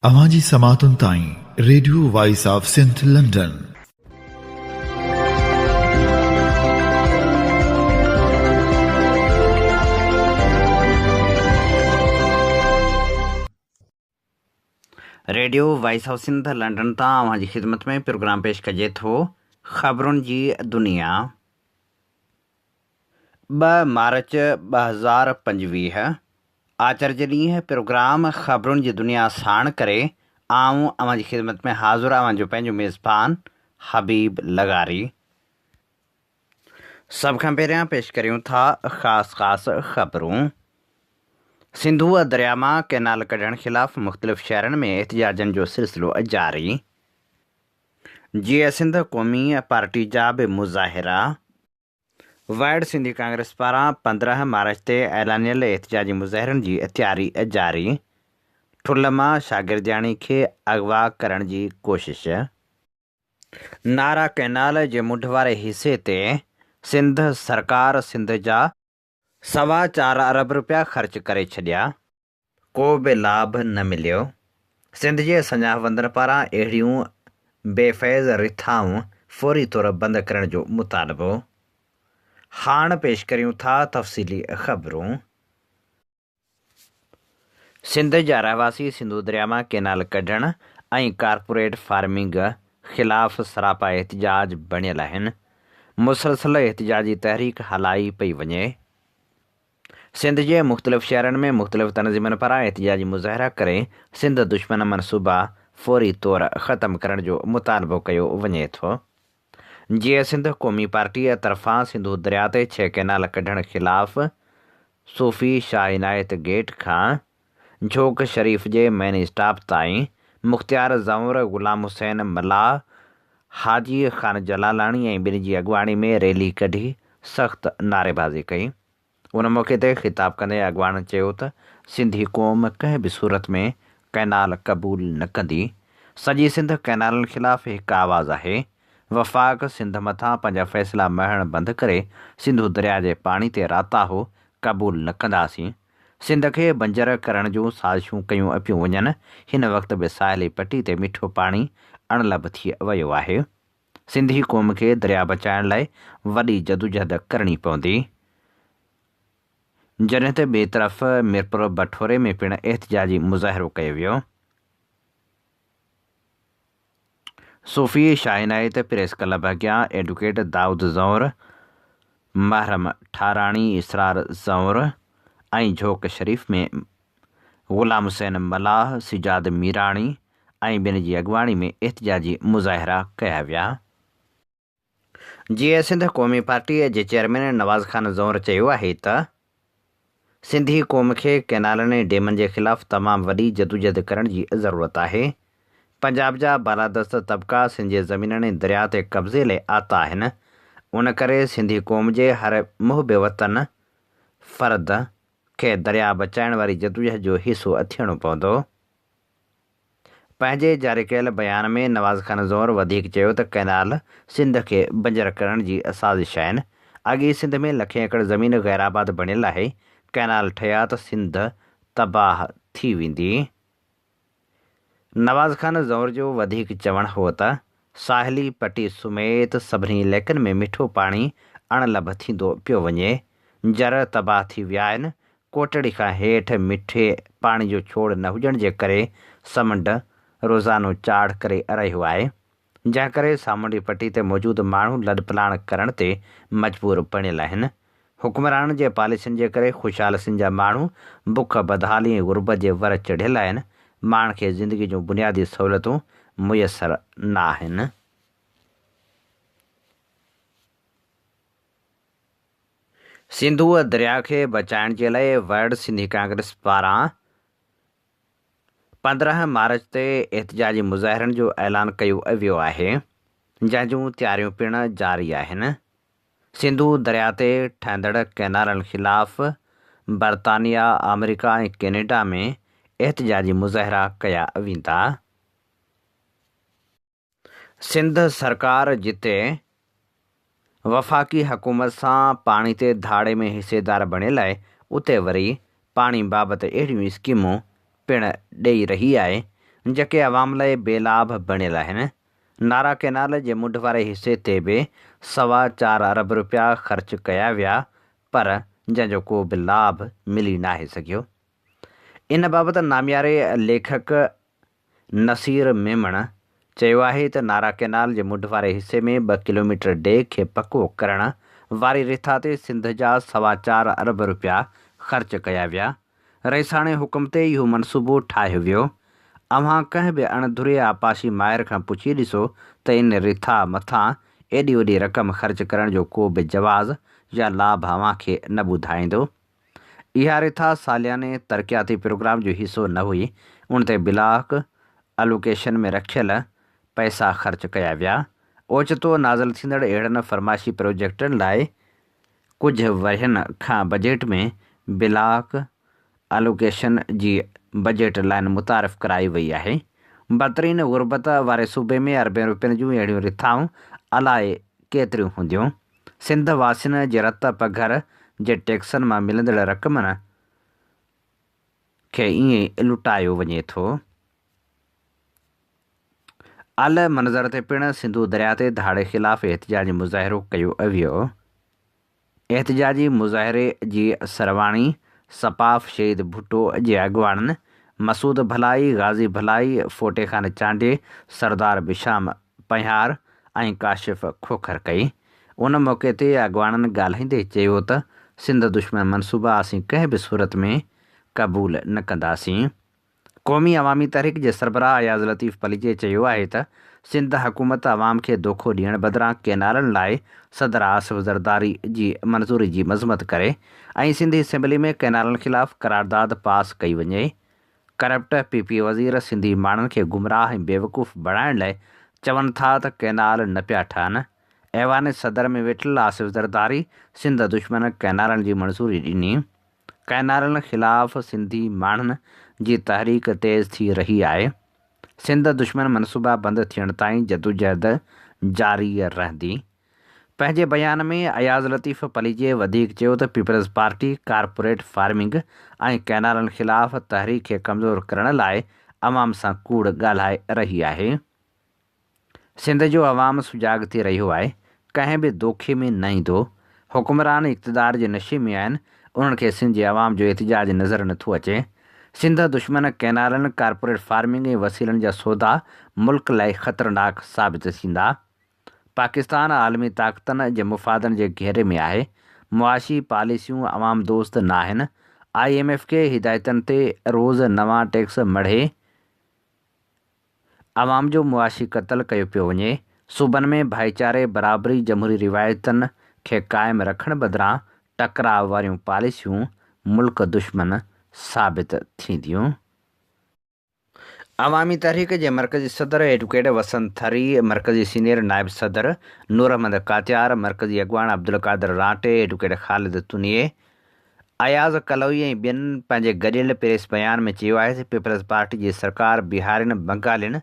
اوهان جي سماعتن تائين radio voice of Sindh London. Radio voice of Sindh London تان اوهان جي خدمت ۾ پروگرام پيش ڪجي ٿو خبرن جي دنيا. 2 مارچ 2025 آچر جي ڏينهن پروگرام خبرن جي دنيا ساڻ ڪري آئون اوهان جي خدمت ۾ حاضر اوهان جو پنهنجو ميزبان حبيب لغاري. سڀ کان پهريان پيش ڪريون ٿا خاص خاص خبرون. سنڌوء درياء مان ڪئنال ڪڍڻ خلاف مختلف شهرن ۾ احتجاجن جو سلسلو جاري. جيئي سنڌ قومي پارٽي جا به مظاهرا. ورلڊ سنڌي ڪانگريس پاران 15 مارچ تي اعلانيل احتجاجي مظاهرن جي تياري جاري، ٺل مان شاگردياڻي کي اغوا ڪرڻ جي ڪوشش. نارا ڪئنال جي منڍ واري حصي تي سنڌ سرڪار سنڌ جا سوا چار ارب رپيا خرچ ڪري ڇڏيا. ڪو به لاڀ نه مليو. سنڌ جي سڃاهه وندن پاران اهڙيون بي فيض رٿائون فوري طور بند ڪرڻ جو مطالبو. هاڻ پيش ڪريون ٿا تفصيلي خبرون. سنڌ جا رهواسي سنڌو درياء مان ڪينال ڪڍڻ ۽ ڪارپوريٽ فارمنگ خلاف سراپا احتجاج بڻيل آهن. مسلسل احتجاجي تحريڪ هلائي پئي وڃي. سنڌ جي مختلف شهرن ۾ مختلف تنظيمن پاران احتجاجي مظاهرا ڪري سنڌ دشمن منصوبا فوري طور ختم ڪرڻ جو مطالبو ڪيو وڃي ٿو. جيئي سنڌ قومي پارٽي طرفان سنڌو درياء تي ڇهه ڪئنال ڪڍڻ خلاف صوفي شاهه عنايت گيٽ کان جھوڪ شريف جي مين اسٽاپ تائين مختيار زئونر، غلام حسين ملاح، حاجي خان جلالاڻي ۽ ٻين جي اڳواڻي ۾ ريلي ڪڍي سخت نعريبازي ڪئي. ان موقعي تي خطاب ڪندي اڳواڻن چيو ته سنڌي قوم ڪنهن به صورت ۾ ڪئنال قبول نه ڪندي، سڄي سنڌ ڪئنالن خلاف هڪ آواز آهي، وفاق سنڌ مٿان پنهنجا فيصلا مڙهڻ بند ڪري، سنڌو درياء جي پاڻي تي راتاهو قبول نه ڪنداسين، سنڌ کي بنجر ڪرڻ جون سازشون ڪيون پيون وڃن، هن وقت به ساحلي پٽي تي مٺو پاڻي اڻلڀ ٿي ويو آهي. سنڌي قوم کي درياء بچائڻ لاء وڏي جدوجهد ڪرڻي پوندي. جڏهن ته ٻئي طرف ميرپور بٺوري ۾ پڻ احتجاجي مظاهرو ڪيو ويو. صوفي شاهه عنايت پريس ڪلب اڳيان ايڊوڪيٽ دائود زئور، محرم ٺاراڻي، اسرار زئور ۽ جهوڪ شريف ۾ غلام حسين ملاح، سجاد ميراڻي ۽ ٻين جي اڳواڻي ۾ احتجاجي مظاهرا ڪيا ويا. جيئي سنڌ قومي پارٽي جي چيئرمين نواز خان زئور چيو آهي ته سنڌي قوم کي ڪئنالن ۽ ڊيمن جي خلاف تمام وڏي جدوجهد ڪرڻ جي ضرورت آهي. پنجاب جا بالادست طبقا سنڌ جي زمينن ۽ درياء تي قبضي لئي آتا آهن، ان ڪري سنڌي قوم جي هر محب وطن فرد کي درياء بچائڻ واري جدوجهد جو حصو ٿيڻو پوندو. پنهنجي جاري ڪيل بيان ۾ نواز خان زئور وڌيڪ چيو ته ڪئنال سنڌ کي بنجر ڪرڻ جي سازش آهن، اڳ ئي سنڌ ۾ لکين ايڪڙ زمين غيرآباد بڻيل آهي، ڪئنال ٺهيا ته سنڌ تباهه ٿي ويندي. نواز خان زئور جو وڌيڪ چوڻ هو ته ساحلي پٽي سميت سڀني علائقن ۾ مٺو پاڻي اڻلڀ ٿيندو پيو وڃي، جر تباهه ٿي ويا آهن، ڪوٽڙي کان هيٺ مٺي پاڻي جو ڇوڙ نه هجڻ جي ڪري سمنڊ روزانو چاڙهه ڪري رهيو آهي، جنهن ڪري سامونڊي پٽي تي موجود ماڻهو لڏپلاڻ ڪرڻ تي مجبور بڻيل آهن. حڪمرانن جي پاليسين جي ڪري خوشحال سنڌ جا ماڻهو بک، بدحالي ۽ غربت جي ور چڙهيل آهن، ماڻهن کي زندگي جون بنيادي سهولتون ميسر ناهن. سنڌوء درياء کي بچائڻ جي لاء ورلڊ سنڌي ڪانگريس پاران 15 مارچ تي احتجاجي مظاهرن جو اعلان ڪيو ويو آهي، جنهن جون تياريون پڻ جاري آهن. سنڌو درياء تي ٺهندڙ ڪئنالن خلاف برطانيا، آمريڪا ۽ ڪينيڊا ۾ احتجاجي مظاهرا ڪيا ويندا. سنڌ سرڪار جتي وفاقي حڪومت سان پاڻي تي ڌاڙي ۾ حصيدار بڻيل آهي اتي وري پاڻي بابت اهڙيون اسڪيمون پڻ ڏئي رهي آهي جيڪي عوام لاء بي لاڀ بڻيل آهن. نارا ڪئنال جي منڍ واري حصي تي به سوا چار ارب رپيا خرچ ڪيا ويا پر جنهن جو ڪو به لاڀ ملي ناهي سگهيو. ان بابت نامياري ليکڪ نصير ميمڻ چيو آهي ته نارا ڪئنال جي منڍ واري حصي ۾ ٻه ڪلوميٽر ڊيڪ کي پڪو ڪرڻ واري رٿا تي سنڌ جا سوا چار ارب رپيا خرچ ڪيا ويا. رئيساڻي حڪم تي اهو منصوبو ٺاهيو ويو. اوهان ڪنهن به اڻ ڌري آبپاشي ماهر کان پڇي ڏسو ته ان رٿا مٿان ايڏي وڏي رقم خرچ ڪرڻ جو ڪو به جواز يا لاڀ اوهان کي نه ٻڌائيندو. اها رٿا سالياني ترقياتي پروگرام جو حصو نه هئي، ان تي بلاڪ الوڪيشن ۾ رکيل پئسا خرچ ڪيا ويا. اوچتو نازل ٿيندڙ اهڙن فرمائشي پروجيڪٽن لاء ڪجهه ورهين کان بجيٽ ۾ بلاڪ الوڪيشن جي بجيٽ لائين متعارف ڪرائي وئي آهي. بدترين غربت واري صوبي ۾ اربين روپين جون اهڙيون رٿائون الائي ڪيتريون هونديون. سنڌ واسين جي رت پگهر جي ٽيڪسن مان ملندڙ رقمن کي ائين ئي لٽايو وڃي ٿو. اعلي منظر تي پڻ سنڌو درياء تي ڌاڙي خلاف احتجاجي مظاهرو ڪيو ويو. احتجاجي مظاهري جي سرواڻي سپاف شهيد ڀٽو جي اڳواڻن مسعود ڀلائي، غازي ڀلائي، ڦوٽي خان چانڊيي، سردار بشام پنهيار ۽ ڪاشف کوکر ڪئي. ان موقعي تي اڳواڻن ڳالهائيندي چيو ته سنڌ دشمن منصوبا اسين ڪنهن به صورت ۾ قبول نه ڪنداسين. قومي عوامي تحريڪ جي سربراهه اياز لطيف پليجي چيو آهي ته سنڌ حڪومت عوام کي دوکو ڏيڻ بدران ڪئنالن لاء صدر آصف زرداري جي منظوري جي مذمت ڪري ۽ سنڌ اسيمبلي ۾ ڪئنالن خلاف قرارداد پاس ڪئي وڃي. ڪرپٽ پي پي وزير سنڌي ماڻهن کي گمراهه ۽ بيوقوف بڻائڻ لاء چون ٿا ته ڪئنال نه پيا ٺهن. ايوان صدر ۾ ويٺل آصف زرداري سنڌ دشمن ڪئنالن جي منظوري ڏني. ڪئنالن خلاف سنڌي ماڻهن جي تحريڪ تيز ٿي رهي آهي. سنڌ دشمن منصوبا بند ٿيڻ تائين جدوجهد جاري رهندي. پنهنجي بيان ۾ اياز لطيف پليجي وڌيڪ چيو ته پيپلز پارٽي ڪارپوريٽ فارمنگ ۽ ڪئنالن خلاف تحريڪ کي ڪمزور ڪرڻ لاء عوام سان ڪوڙ ڳالهائي رهي آهي. سنڌ جو عوام سجاڳ ٿي رهيو آهي، ڪنهن به دوکي ۾ نه ايندو. حڪمران اقتدار جي نشي ۾ آهن، انهن کي سنڌ جي عوام جو احتجاج نظر نٿو اچي. سنڌ دشمن ڪئنالن، ڪارپوريٽ فارمنگ ۽ وسيلن جا سودا ملڪ لاء خطرناڪ ثابت ٿيندا. پاڪستان عالمي طاقتن جي مفادن جي گهيري ۾ آهي، معاشي پاليسيون عوام دوست ناهن، I M F کي هدايتن تي روز نوان ٽيڪس مڙهي عوام جو معاشي قتل ڪيو پيو وڃي، صوبن ۾ ڀائيچاري، برابري، جمهوري روايتن کي قائم رکڻ بدران ٽڪراء واريون پاليسيون ملڪ دشمن ثابت ٿينديون. عوامي تحريڪ جي مرڪزي صدر ايڊوڪيٽ وسند ٿري، مرڪزي سينيئر نائب صدر نور احمد ڪاتيار، مرڪزي اڳواڻ عبدالقادر رانٽي، ايڊوڪيٽ خالد تنيي، اياز ڪلوئي ۽ ٻين پنهنجي گڏيل پريس بيان ۾ چيو آهي ته پيپلز پارٽي جي سرڪار بهارين، بنگالين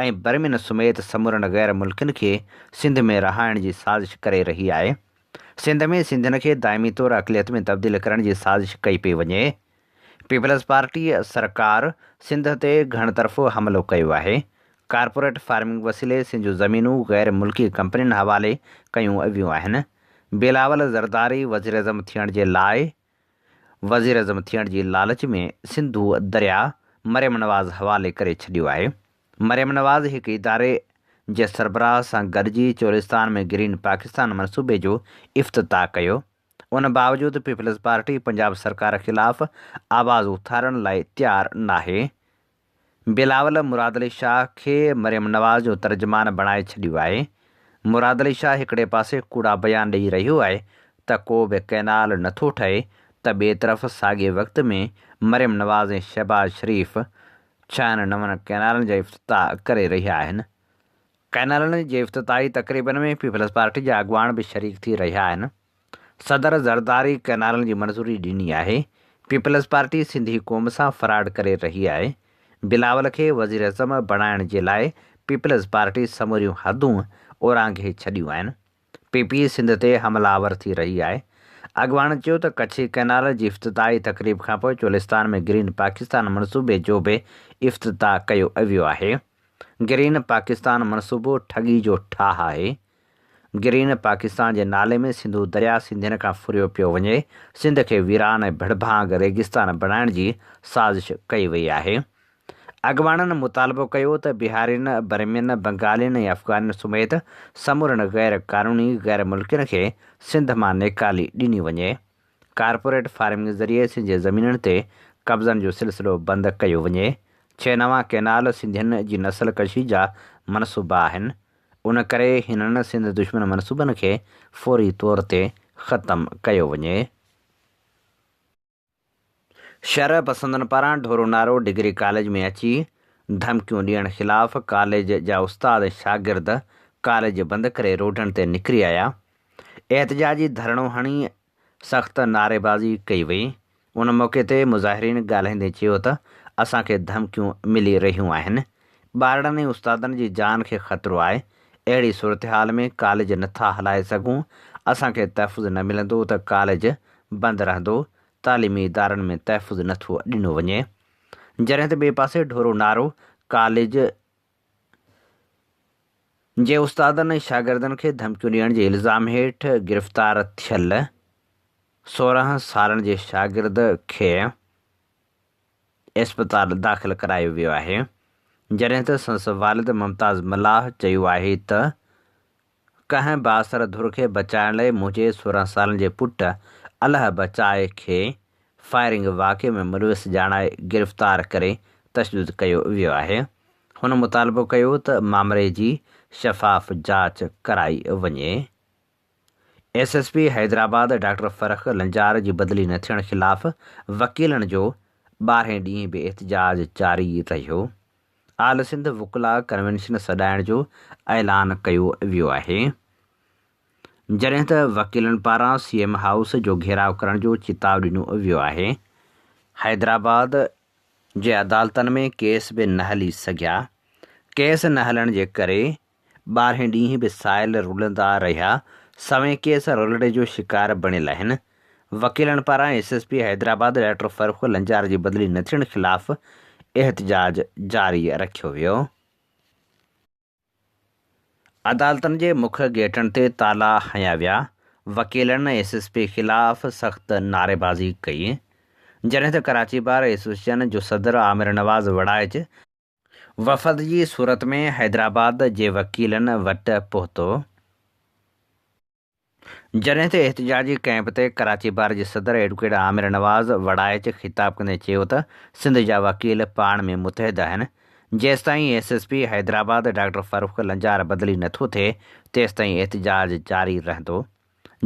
۽ برمين سميت سمورن غير ملڪين کي سنڌ ۾ رهائڻ جي سازش ڪري رهي آهي. سنڌ ۾ سنڌين کي دائمي طور اقليت ۾ تبديل ڪرڻ جي سازش ڪئي پئي وڃي. پيپلز پارٽي سرڪار سنڌ تي گهڻ طرفو حملو ڪيو آهي، ڪارپوريٽ فارمنگ وسيلي سنڌ جون زمينون غير ملڪي ڪمپنين حوالي ڪيون ويون آهن، بلاول زرداري وزيراعظم ٿيڻ جي لاء وزيراعظم ٿيڻ جي لالچ ۾ سنڌو درياء مريم نواز حوالي ڪري ڇڏيو آهي، مريم نواز هڪ اداري جي سربراهه سان گڏجي چولستان ۾ گرين پاڪستان منصوبي جو افتتاح ڪيو. ان باوجود پيپلز پارٽي پنجاب سرڪار خلاف آواز اٿارڻ لاء تيار ناهي. بلاول مراد علي شاهه کي مريم نواز جو ترجمان بڻائي ڇڏيو آهي. مراد علي شاهه هڪڙي پاسي ڪوڙا بيان ڏئي رهيو آهي ته ڪو به ڪئنال نٿو ٺهي ته ٻئي طرف ساڳئي وقت ۾ مريم نواز ۽ شهباز شريف ڇهن نون ڪئنالن جا افتتاح ڪري رهيا آهن. ڪئنالن جي افتتاحي تقريبن ۾ پيپلز پارٽي جا اڳواڻ به شريڪ ٿي رهيا آهن. صدر زرداري ڪئنالن جي منظوري ڏني آهي. پيپلز پارٽي سنڌي قوم سان فراڊ ڪري رهي آهي. بلاول کي وزيراعظم بڻائڻ جي لاء پيپلز پارٽي سموريون حدون اورانگهي ڇڏيون آهن. پي پي سنڌ تي حمله آور ٿي رهي آهي. اڳواڻن چيو ته ڪڇي ڪئنال جي افتتاحي تقريب کانپوء چولستان ۾ گرين پاڪستان منصوبي جو به افتتاح ڪيو ويو آهي. گرين پاڪستان منصوبو ٺڳي جو ٺاهه آهي. گرين پاڪستان جي نالي ۾ سنڌو درياء سنڌين کان ڦريو پيو وڃي، سنڌ کي ويران ۽ ڀڙڀانگ ريگستان بڻائڻ جي سازش ڪئي وئي آهي. اڳواڻن مطالبو ڪيو ته بهارين، برمين، بنگالين ۽ افغانين سميت سمورن غير قانوني غير ملڪين کي سنڌ مان نيڪالي ڏني وڃي. ڪارپوريٽ فارمنگ ذريعي سنڌ جي زمينن تي قبضن جو سلسلو بند ڪيو وڃي. ڇهه نوان ڪئنال سنڌين جي نسل ڪشي جا منصوبا آهن. ان ڪري هنن سنڌ دشمن منصوبن کي فوري طور تي ختم ڪيو وڃي. شھر پسندن پاران ڍورونارو ڊگري ڪاليج ۾ اچي ڌمڪيون ڏيڻ خلاف ڪاليج جا استاد ۽ شاگرد ڪاليج بند ڪري روڊن تي نڪري آيا، احتجاجي ڌرڻو هڻي سخت نعريبازي ڪئي وئي، ان موقعي تي مظاهرين ڳالهائيندي چيو ته اسان کي ڌمڪيون ملي رهيون آهن، ٻارڙن ۽ استادن جي جان کي خطرو آهي، اهڙي صورتحال ۾ ڪاليج نٿا هلائي سگهون، اسان کي تحفظ نه ملندو ته ڪاليج بند رهندو، تعليمي ادارن ۾ تحفظ نٿو ڏنو وڃي. جڏهن ته ٻئي پاسي ڍورو نارو ڪاليج جي استادن ۽ شاگردن کي ڌمڪيون ڏيڻ جي الزام هيٺ گرفتار ٿيل 16 سالن جي شاگرد کي اسپتال داخل ڪرايو ويو آهي. جڏهن ته سندس والد ممتاز ملاح چيو آهي ته ڪنهن بااثر ڌر کي بچائڻ لئي منهنجي 16 سالن جي پٽ الهه بچائي کي فائرنگ واقعي ۾ ملوث ڄاڻائي گرفتار ڪري تشدد ڪيو ويو آهي. هن مطالبو ڪيو ته مامري جي شفاف جاچ ڪرائي وڃي. S S P Hyderabad doctor Farrukh Lanjar جي بدلي نه ٿيڻ خلاف وڪيلن جو ٻارهين ڏينهن به احتجاج جاري رهيو. آل سنڌ وڪلاء ڪنوينشن سڏائڻ جو اعلان ڪيو ويو آهي. جڏهن ته وڪيلن پاران سي ايم هائوس جو گهيراء ڪرڻ جو چتاء ڏنو ويو آهي. حيدرآباد جي عدالتن ۾ ڪيس به نه هلي سگهيا. ڪيس نه هلڻ جي ڪري ٻارهين ڏينهن به سائل رلندا رهيا، سوين ڪيس رلڙي جو شڪار بڻيل آهن. وڪيلن پاران S S P Hyderabad doctor Farrukh Lanjar جي بدلي نه ٿيڻ خلاف احتجاج جاري رکيو ويو. عدالتن جي مک گيٽن تي تالا هنيا ويا، وڪيلن ايس ايس پي خلاف سخت نعريبازي ڪئي. جڏهن ته ڪراچي بار ايسوسيئيشن جو صدر عامر نواز وڙائچ، وفد جي صورت ۾ حيدرآباد جي وڪيلن وٽ پهتو. جڏهن ته احتجاجي ڪئمپ تي ڪراچي بار جي صدر ايڊوڪيٽ عامر نواز وڙائچ خطاب ڪندي چيو ته سنڌ جا وڪيل پاڻ ۾ متحد آهن، جيستائين S S P Hyderabad doctor Farrukh Lanjar بدلي نٿو ٿئي تيستائين احتجاج جاري رهندو.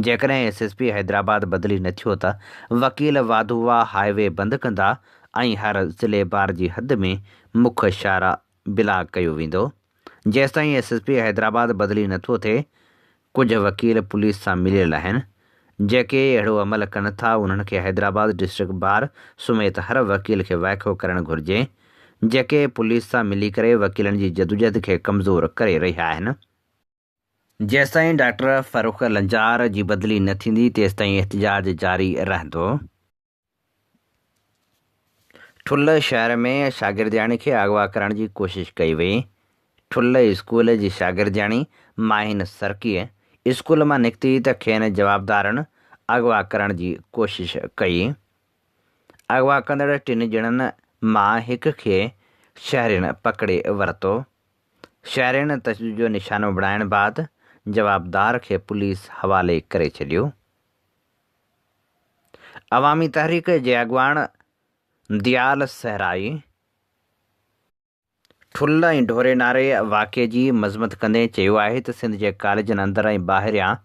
جيڪڏهن ايس ايس پي حيدرآباد بدلي نه ٿيو ته وڪيل واڌو واهه هاء وي بند ڪندا ۽ هر ضلعي بار جي حد ۾ مک شاهراهه بلاڪ ڪيو ويندو. جيستائين ايس ايس پي حيدرآباد بدلي نه ٿو ٿئي ڪجهه وڪيل پوليس سان مليل آهن جيڪي اهڙو عمل ڪن ٿا انهن کي حيدرآباد ڊسٽرڪٽ بار سميت هر وڪيل کي وائکو ڪرڻ گهرجي جيڪي پوليس سان ملي ڪري وڪيلن جي جدوجهد کي ڪمزور ڪري رهيا آهن. جيستائين ڊاڪٽر فرخ لنجار جي بدلي نه ٿيندي تيستائين احتجاج جاري رهندو. ٺلهه شهر ۾ شاگردياڻي کي اغوا ڪرڻ جي ڪوشش ڪئي وئي. ٺلهه اسڪول جي شاگردياڻي ماهين سرڪيء اسڪول مان نڪتي ته کين جوابدارن اغوا ڪرڻ جي ڪوشش ڪئي. اغوا ڪندڙ ٽن ڄڻن مان هڪ کي شهرين پڪڙي ورتو. شهرين تشدد جو نشانو بڻائڻ بعد جوابدار کي پوليس حوالي ڪري ڇڏيو. عوامي تحريڪ جي اڳواڻ ديال صحرائي، ٺل ۽ ڍوري ناري واقعي جي مذمت ڪندي چيو آهي ته سنڌ جي ڪاليجن اندر ۽ ٻاهريان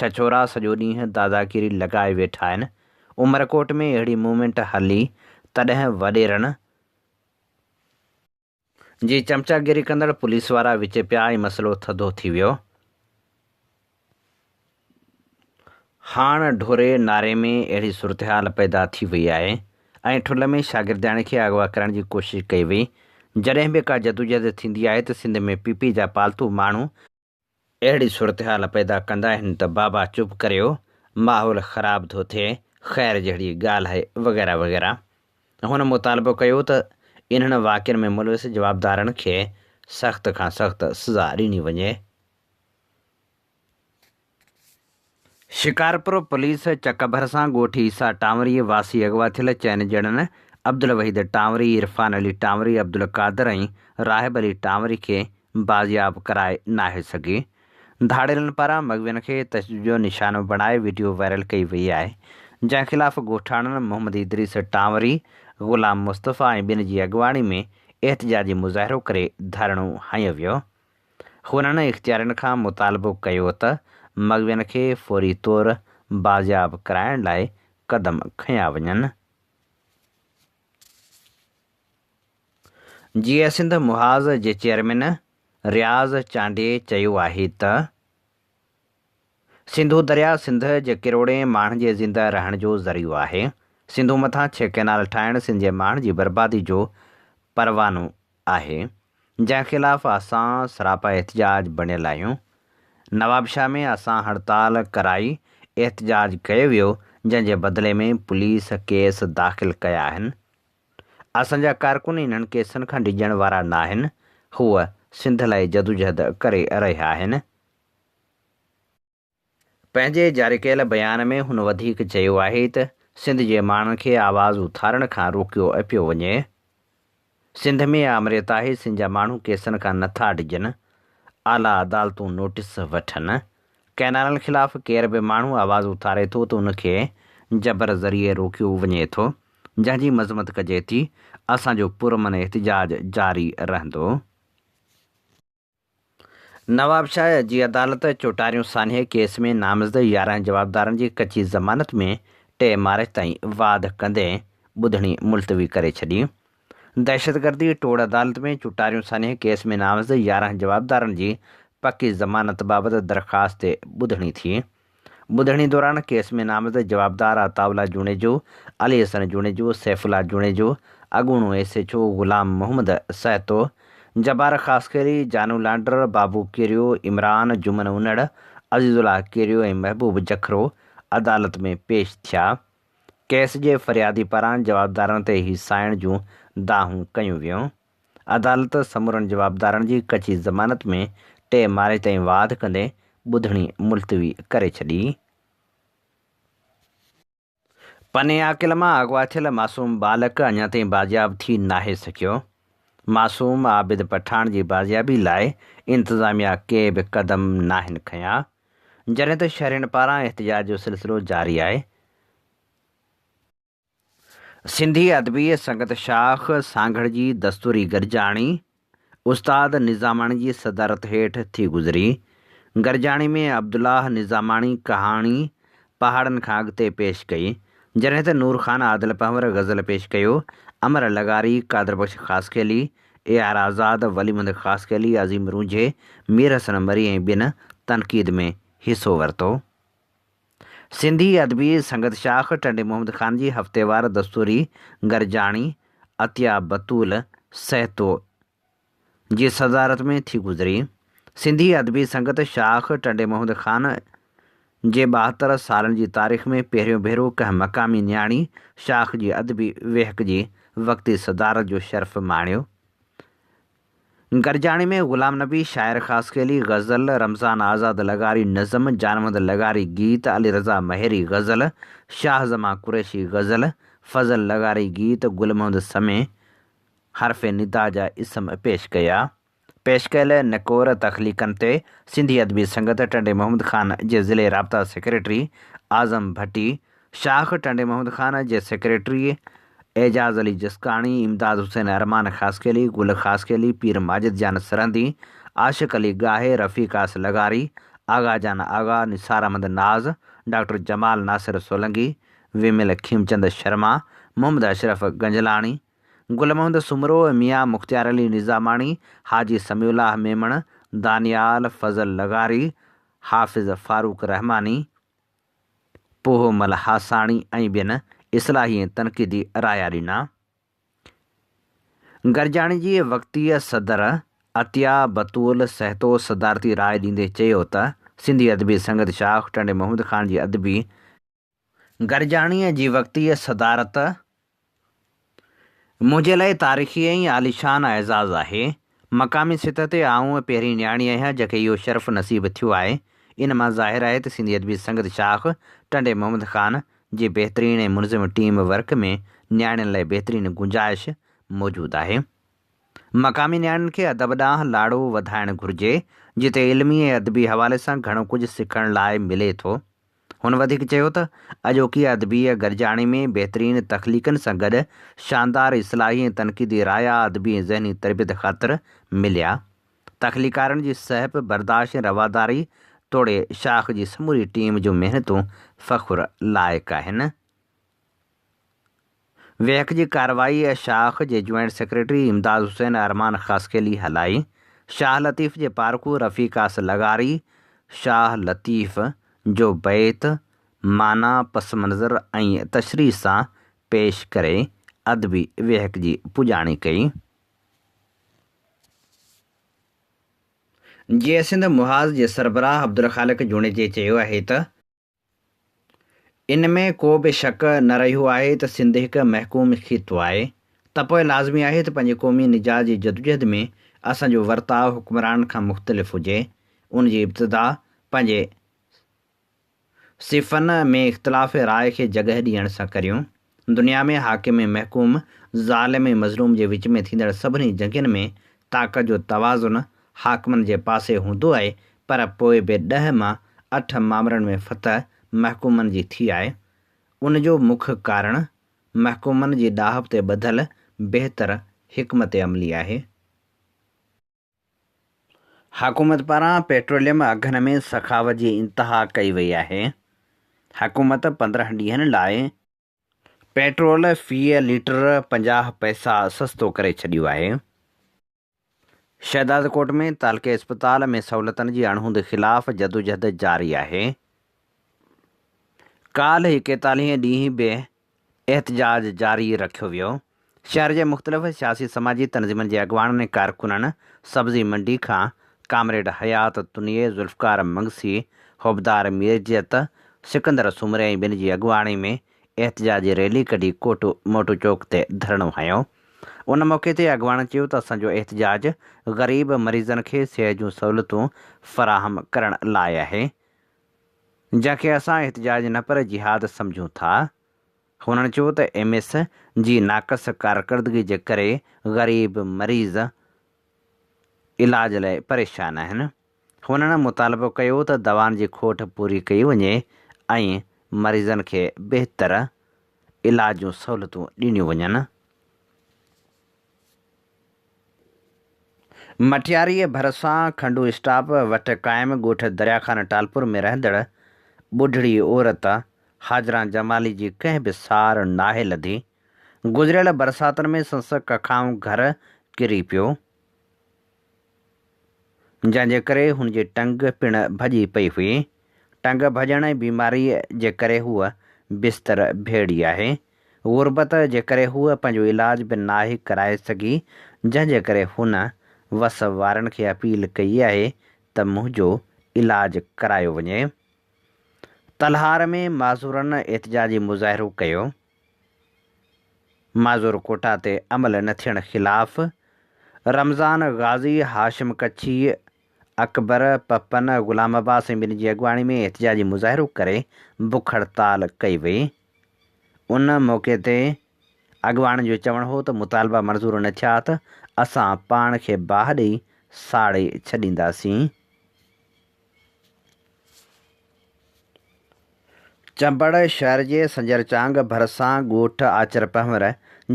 ڇڇورا سڄو ڏينهن داداگيري لڳائي ويٺا آهن، عمرڪوٽ ۾ اهڙي موومينٽ هلي تڏهن وڏيرن جي چمچاگيري ڪندڙ پوليس وارا وچ پيا ۽ مسئلو ٿڌو ٿي ويو. هاڻ ڍوري ناري ۾ اهڙي صورتحال پيدا ٿي وئي آهي ۽ ٺل ۾ شاگردياڻي کي اغوا ڪرڻ جي ڪوشش ڪئي وئي. جڏهن به ڪا جدوجهد ٿيندي آهي ته سنڌ ۾ پي پي جا پالتو ماڻهو اهڙي صورتحال پيدا ڪندا آهن ته بابا چپ ڪريو ماحول خراب ٿو ٿئي، خير جهڙي ڳالهه آهي وغيره وغيره. هن مطالبو ڪيو ته انهن واقعن ۾ ملوث جوابدارن کي سخت کان سخت سزا ڏني وڃي. شڪارپور پوليس چڪ ڀرسان ڳوٺ عيسيٰ ٽانوري واسي اغوا ٿيل چئن ڄڻن عبدالوحيد ٽانوري، عرفان علي ٽانوري، عبدالقادر ۽ راهب علي ٽانوري کي بازياب ڪرائي ناهي سگهي. ڌاڙيلن پاران مغوين کي تشدد جو نشانو بڻائي وڊيو وائرل ڪئي وئي آهي، جنهن خلاف ڳوٺاڻن محمد ادريس ٽانوري، غلام مصطفيٰ ۽ ٻين جي اڳواڻي ۾ احتجاجي مظاهرو ڪري ڌرڻو هنيو ويو. هنن اختيارين کان مطالبو ڪيو ته مغوين کي فوري طور بازياب ڪرائڻ لاء قدم کنيا وڃن. جيئي سنڌ محاذ جي چيئرمين رياض چانڊيي چيو آهي ته سنڌو درياء سنڌ جي ڪروڙين ماڻهن جي زنده رهڻ جو ذريعو آهي، سنڌو مٿان ڇهه ڪئنال ٺاهڻ سنڌ جي ماڻهن جي بربادي جو پروانو آهي، جنهن خلاف اسان سراپا احتجاج بڻيل آهيون. نوابشاهه ۾ اسان هڙتال ڪرائي احتجاج ڪيو ويو، جنهن جي بدلي ۾ پوليس ڪيس داخل ڪيا آهن. اسان جا ڪارڪن انهن ڪيسن کان ڊڄڻ وارا ناهن، هو سنڌ لاء جدوجهد ڪري رهيا آهن. پنهنجي جاري ڪيل بيان ۾ هن وڌيڪ چيو آهي ته سنڌ جي ماڻهن کي آواز اٿارڻ کان روڪيو پيو وڃي. سنڌ ۾ آمريت آهي، سنڌ جا ماڻهو ڪيسن کان نٿا ڊڄن، اعليٰ عدالتون نوٽيس وٺن. ڪئنالن خلاف ڪير به ماڻهو آواز اٿاري ٿو ته ان کي جبر ذريعي روڪيو وڃي ٿو، جنهن جي مذمت ڪجي ٿي، اسان جو پرامن احتجاج جاري رهندو. نوابشاهه جي عدالت چوٽاريون سانحي ڪيس ۾ نامزد 11 جوابدارن جي ڪچي ضمانت ۾ ٽي مارچ تائين واڌ ڪندي ٻڌڻي ملتوي ڪري ڇڏي. دهشتگردي ٽوڙ عدالت ۾ چوٽاريون سانحي ڪيس ۾ نامزد 11 جوابدارن جي پڪي ضمانت بابت درخواست تي ٻڌڻي ٿي. ٻڌڻي دوران ڪيس ۾ نامزد جوابدار عطاء الله جوڻيجو، علي حسن جوڻيجو، سيف الله جوڻيجو، اڳوڻو S H O Ghulam Muhammad Sahito, Jabbar Khaskheli, Janu Lander, Babu Kerio, Imran, Juman Unar, Aziz Ullah Kerio ۽ Mehboob Jakhro عدالت ۾ پيش ٿيا. ڪيس جي فريادي پاران جوابدارن تي هيسائڻ جون دانهون ڪيون ويون. عدالت سمورن جوابدارن جي ڪچي ضمانت ۾ ٽي مارچ تائين واڌ ڪندي ٻڌڻي ملتوي ڪري ڇڏي. پني عاقل مان اغوا ٿيل معصوم ٻالڪ اڃا تائين بازياب ٿي ناهي سگهيو. معصوم عابد پٺاڻ جي بازيابي لاء انتظاميا ڪي به قدم ناهن کنيا، جڏهن ته شهرين پاران احتجاج جو سلسلو جاري آهي. سنڌي ادبي سنگت شاخ سانگهڙ جي دستوري گڏجاڻي استاد نظاماڻي جي صدارت هيٺ ٿي گذري. گڏجاڻي ۾ عبدالله نظاماڻي ڪهاڻي پهاڙن کان اڳتي پيش ڪئي، جڏهن ته نور خان عادل پنهور غزل پيش ڪيو، امر لغاري، قادر بخش خاصخيلي، اي آر آزاد، ولي محمد خاصخيلي، عظيم رونجهي، مير حسن مري ۽ ٻين تنقيد ۾ حصو ورتو. سنڌي ادبي سنگت شاخ ٽنڊي محمد خان جي هفتيوار دستوري گڏجاڻي عطيه بتول سهتو جي صدارت ۾ ٿي گذري. سنڌي ادبي سنگت شاخ ٽنڊي محمد خان جي 72 سالن جي تاريخ ۾ پهريون ڀيرو ڪنهن مقامي نياڻي شاخ جي ادبي ويهڪ جي وقتي صدارت جو شرف ماڻيو. گڏجاڻي ۾ غلام نبي شاعر خاصخيلي غزل، رمضان آزاد لغاري نظم، جان محمد لغاري گيت، علي رضا مهيري غزل، شاهه زمان قريشي غزل، فضل لغاري گيت، گل محمد سمي حرف ندا جا اسم پيش ڪيا. پيش ڪيل نڪور تخليقن تي سنڌي ادبي سنگت ٽنڊي محمد خان جي ضلعي رابطا سيڪريٽري اعظم ڀٽي شاخ ٽنڊي محمد خان جي سيڪريٽري اعجاز علي جسڪاڻي، امداد حسين ارمان خاصخيلي، گل خاصخيلي، پير ماجد جان سرهندي، عاشق علي ڳاهي، رفيق آس لغاري، آغا جان آغا، نثار احمد ناز، ڊاڪٽر جمال ناصر سولنگي، ومل کيمچند شرما، محمد اشرف گنجلاڻي، گل محمد سومرو، ميان مختيار علي نظاماڻي، حاجي سميع الله ميمڻ، دانيال فضل لغاري، حافظ فاروق رحماني، پوهو مل هاساڻي ۽ ٻين اصلاحي ۽ تنقيدي رايا ڏنا. گڏجاڻي جي وقتي صدر عطيه بتول سهتو صدارتي راء ڏيندي چيو ته سنڌي ادبي سنگت شاخ ٽنڊي محمد خان جي ادبي گڏجاڻيء جي وقتي صدارت منهنجي لاء تاريخي ۽ عاليشان اعزاز آهي. مقامي سطح تي آئون پهرين نياڻي آهيان جنهن کي اهو شرف نصيب ٿيو آهي. ان مان ظاهر آهي ته سنڌي ادبي سنگت شاخ ٽنڊي محمد خان جي بهترين ۽ منظم ٽيم ورڪ ۾ نياڻين لاء بهترين گنجائش موجود آهي. مقامي نياڻين کي ادب ڏانهن لاڙو وڌائڻ گهرجي، جتي علمي ۽ ادبي حوالي سان گهڻو ڪجهه سکڻ لاء ملي ٿو. هن وڌيڪ چيو ته اڄوڪي ادبي گڏجاڻي ۾ بهترين تخليقن سان گڏ شاندار اصلاحي ۽ تنقيدي رايا ادبي ۽ ذهني تربيت خاطر مليا. تخليقارن جي سهپ، برداشت ۽ رواداري توڙي شاخ جي سموري ٽيم جون محنتون فخر لائق آهن. ويهڪ جي ڪارروائي شاخ جي جوائنٽ سيڪريٽري امداد حسين ارمان خاصخيلي هلائي. شاهه لطيف جي پارکو رفيق آس لغاري شاهه لطيف جو بيت معنيٰ، پس منظر ۽ تشريح سان پيش ڪري ادبي ويهڪ جي پڄاڻي ڪئي. جيئي سنڌ محاذ جي سربراهه عبدالخالق جوڻيجي چيو آهي ته. ان ۾ ڪو به شڪ نه رهيو آهي ته سنڌ هڪ محڪوم خطو آهي ته پوء لازمي آهي ته پنهنجي قومي نجات جي جدوجهد ۾ اسان جو ورتاء حڪمرانن کان مختلف هجي. ان جي ابتدا پنهنجي صفن ۾ اختلاف راء کي جڳهه ڏيڻ سان ڪريون. دنيا ۾ حاڪم ۽ محڪوم، ظالم ۽ مظلوم جي وچ ۾ ٿيندڙ سڀني جنگين ۾ طاقت جو توازن حاڪمن جي پاسي هوندو آهي پر پوء به ڏهه مان اٺ مامرن ۾ فتح محڪومن جي ٿي آهي. ان جو مک ڪارڻ محڪومن جي ڏاهپ تي ٻڌل بهتر حڪمت عملي آهي. حڪومت پاران پيٽروليم اگهن ۾ سخاوت جي انتها ڪئي وئي آهي، حڪومت 15 ڏينهن لاء پيٽرول في ليٽر 50 پئسا سستو ڪري ڇڏيو آهي. شهدادڪوٽ ۾ تعلقي اسپتال ۾ سهولتن جي اڻهوند خلاف جدوجهد جاري آهي، ڪالهه ايڪيتاليهين ڏينهن به احتجاج جاري رکيو ويو. شهر جي مختلف سياسي سماجي تنظيمن جي اڳواڻن ۽ ڪارڪنن سبزي منڊي کان ڪامريڊ حيات تنيي، ذوالفقار منگسي، حبدار ميرجت، سڪندر سومري ۽ ٻين جي اڳواڻي ۾ احتجاجي ريلي ڪڍي ڪوٽ موٽو چوڪ تي ڌرڻو هنيو. ان موقعي تي اڳواڻن چيو ته اسان جو احتجاج غريب مريضن کي صحت جون سهولتون فراهم ڪرڻ لاء آهي. جنهن کي اسان احتجاج نه پر جهاد سمجهون ٿا. هنن چيو ته ايم ايس جي ناقص ڪارڪردگي جي ڪري غريب مريض علاج لاء پريشان آهن. هنن مطالبو ڪيو ته دوائن جي کوٽ پوري ڪئي وڃي ۽ مريضن کي بهتر علاج جون سهولتون ڏنيون وڃن. مٽياريء ڀرسان کنڊو اسٽاپ وٽ قائم ڳوٺ دريا خان ٽالپر ۾ رهندڙ ٻڍڙي عورت حاجران جمالي جي ڪنهن به سار ناهي لڌي. گذريل برساتن ۾ سندس ڪکائون گهر ڪري پيو، جنهن جي ڪري هن جي ٽنگ پڻ ڀڄي پئي هئي. ٽنگ ڀڄڻ ۽ بيماريء جي ڪري هوء بستر ڀيڙي آهي. غربت جي ڪري هوء پنهنجو علاج به ناهي ڪرائي سگهي، جنهن جي ڪري هن وس وارن کي اپيل ڪئي آهي ته منهنجو علاج ڪرايو وڃي. تلهار ۾ معذورن احتجاجي مظاهرو ڪيو. معذور ڪوٽا تي عمل نه ٿيڻ خلاف رمضان غازي، هاشم ڪڇي، اڪبر، پپن، غلام عباس ۽ ٻين جي اڳواڻي ۾ احتجاجي مظاهرو ڪري بک هڙتال ڪئي وئي. ان موقعي تي اڳواڻن جو چوڻ هو ته مطالبا منظور نه ٿيا ته اسان پاڻ کي باهه ڏئي ساڙي ڇڏينداسين. چمبڙ شهر جي سنجر چانگ ڀرسان ڳوٺ آچر پنهور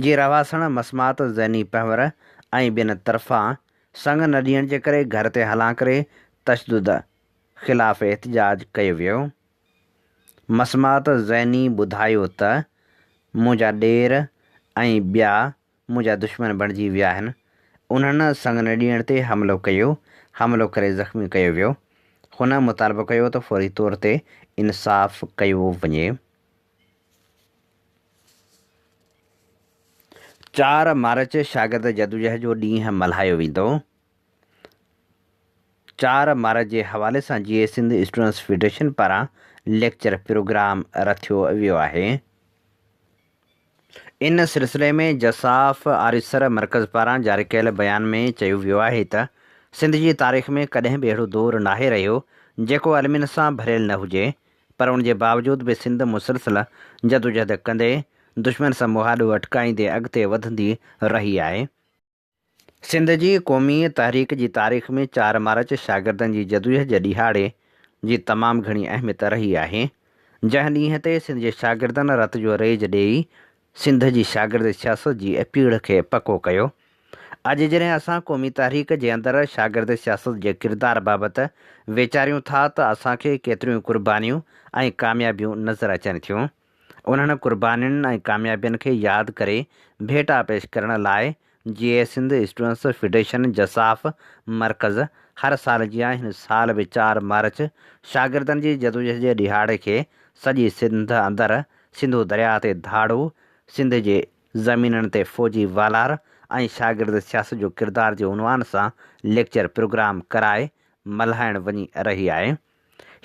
جي رهواسڻ مسمات زيني پنهور ۽ ٻين طرفان سڱ نه ڏيڻ جي ڪري گهر تي هلان ڪري تشدد خلاف احتجاج ڪيو ويو. مسمات زيني ٻڌايو ته منهنجا ڏير ۽ ٻيا منهنجا دشمن بڻجي ويا آهن، انهن سڱ نه ڏيڻ تي حملو ڪيو، حملو ڪري زخمي ڪيو ويو. هن مطالبو ڪيو ته فوري طور تي انصاف ڪيو وڃي. 4 مارچ شاگرد جدوجهد جو ڏينهن ملهايو ويندو. 4 مارچ جي حوالي سان جيئي سنڌ اسٽوڊنٽس فيڊريشن پاران ليڪچر پروگرام رٿيو ويو آهي. ان سلسلي ۾ جساف آريسر مرڪز پاران جاري ڪيل بيان ۾ چيو ويو آهي ته سنڌ جي تاريخ ۾ ڪڏهن به اهڙو دور ناهي رهيو جيڪو المين سان ڀريل نه هجي پر ان جي باوجود به سنڌ مسلسل جدوجهد ڪندي دشمن سان مهاڏو اٽڪائيندي اڳتي وڌندي رهي آهي. سنڌ جي قومي تحريڪ جي تاريخ ۾ چار مارچ شاگردن جي جدوجهد جي ڏهاڙي جي تمام گهڻي اهميت رهي آهي. جنهن ڏينهن تي سنڌ جي شاگردن رت جو ريج ڏيئي سنڌ جي شاگرد سياست جي پيڙهه کي پڪو ڪيو. اڄ جڏهن اسان قومي تحريڪ جي اندر شاگرد سياست جي ڪردار بابت ويچاريون ٿا ته اسان کي ڪيتريون قربانيون ۽ ڪاميابيون نظر اچن ٿيون. انهن قربانين ۽ ڪاميابين کي ياد ڪري ڀيٽا پيش ڪرڻ لاء جيئي سنڌ اسٽوڊنٽس فيڊريشن جساف مرڪز هر سال جيان هن سال به چار مارچ شاگردن جي جدوجهد جي ڏهاڙي کي سڄي سنڌ اندر سنڌو درياهه تي ڌاڙو، سنڌ جي زمينن تي فوجي والار ۽ شاگرد سياست جو ڪردار جي عنوان سان ليڪچر پروگرام ڪرائي ملهائڻ وڃي رهي آهي.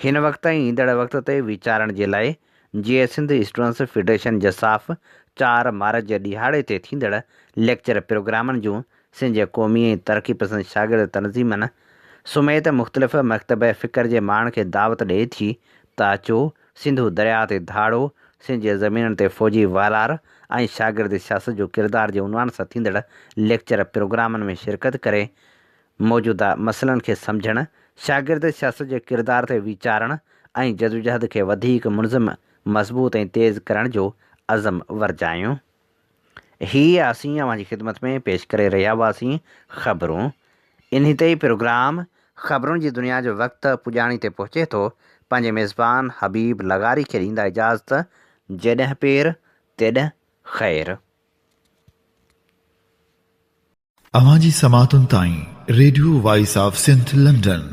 هن وقت ۽ ايندڙ وقت تي ويچارڻ جي لاء جيئي سنڌ اسٽوڊنٽس فيڊريشن جساف چار مارچ جي ڏهاڙي تي ٿيندڙ ليڪچر پروگرامن جون سنڌ جي قومي ۽ ترقي پسند شاگرد تنظيمن سميت مختلف مڪتبه فڪر جي ماڻهن کي دعوت ڏئي ٿي ته اچو سنڌو درياهه تي ڌاڙو، سنڌ جي زمينن تي فوجي والار ۽ شاگرد سياست جو ڪردار جي عنوان سان ٿيندڙ ليڪچر پروگرامن ۾ شرڪت ڪري موجوده مسئلن کي سمجهڻ، شاگرد سياست جي ڪردار تي ويچارڻ ۽ جدوجهد کي وڌيڪ منظم، مضبوط ۽ تيز ڪرڻ جو عزم ورجايون. هي اسين اوهان جي خدمت ۾ پيش ڪري رهيا هئاسين خبرون. انهي تي ئي پروگرام خبرن جي دنيا جو وقت پڄاڻي تي پهچي ٿو. پنهنجي ميزبان حبيب لغاري کي ڏيندا اجازت جيڏهن پير تيڏهن خير. اوهان جي سماعتن تائين radio voice of Sindh London.